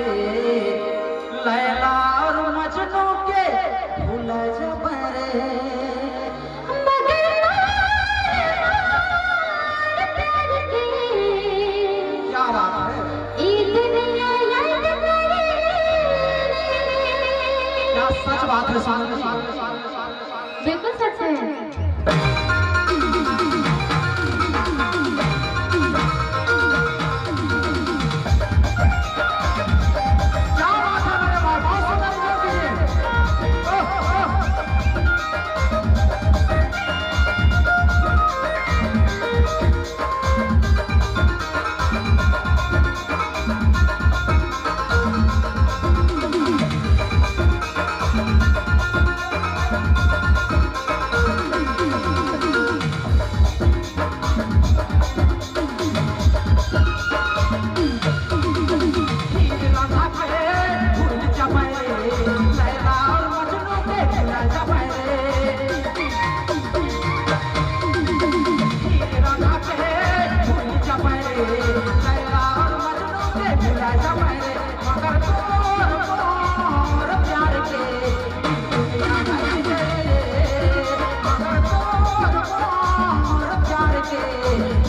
रे, लैला और मजनू के भूल जब रे। मगर तोर प्यार के क्या बात है! ई दुनिया याद करे। क्या सच बात है सोनल जी! बिल्कुल सच है। क्या बात है मेरे भाई, बहुत सुंदर एंजॉय कीजिए। ओह, ओह। हीर रांझा के भूल जबै रे, लैला और मजनू के भूल जबै रे। हीर रांझा के भूल जबै रे, लैला और मजनू के भूल जबै रे, मगर तोर मोर प्यार के ई दुनिया याद करे रे। मगर तोर मोर प्यार के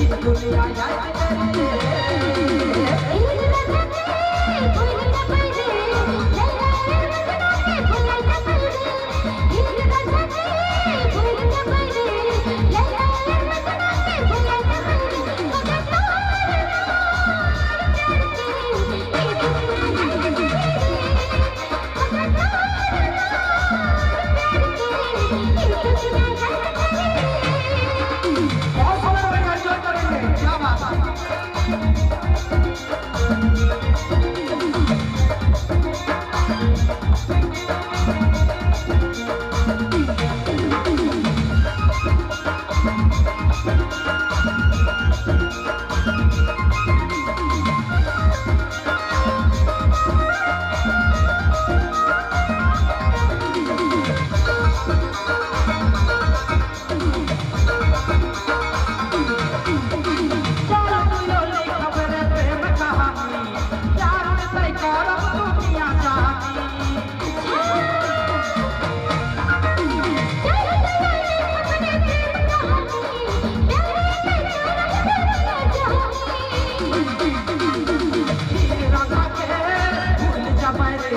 ई दुनिया याद करे रे। हीर रांझा के भूल जबै रे, लैला और मजनू के भूल जबै रे। हीर रांझा के भूल जबै रे, लैला और मजनू के भूल जबै रे, मगर तोर मोर प्यार के ई दुनिया याद करे रे। मगर तोर मोर प्यार के ई दुनिया याद करे रे। बहुत सुंदर भैया, एंजॉय करेंगे। क्या बात है! चल तुयो लिखब रे प्रेम कहानी, प्यार में तय करब दुनिया जहानी। चल तुयो अपने प्रेम कहानी, प्यार में करब दुनिया जहानी। हीर रांझा के भूल जबै रे।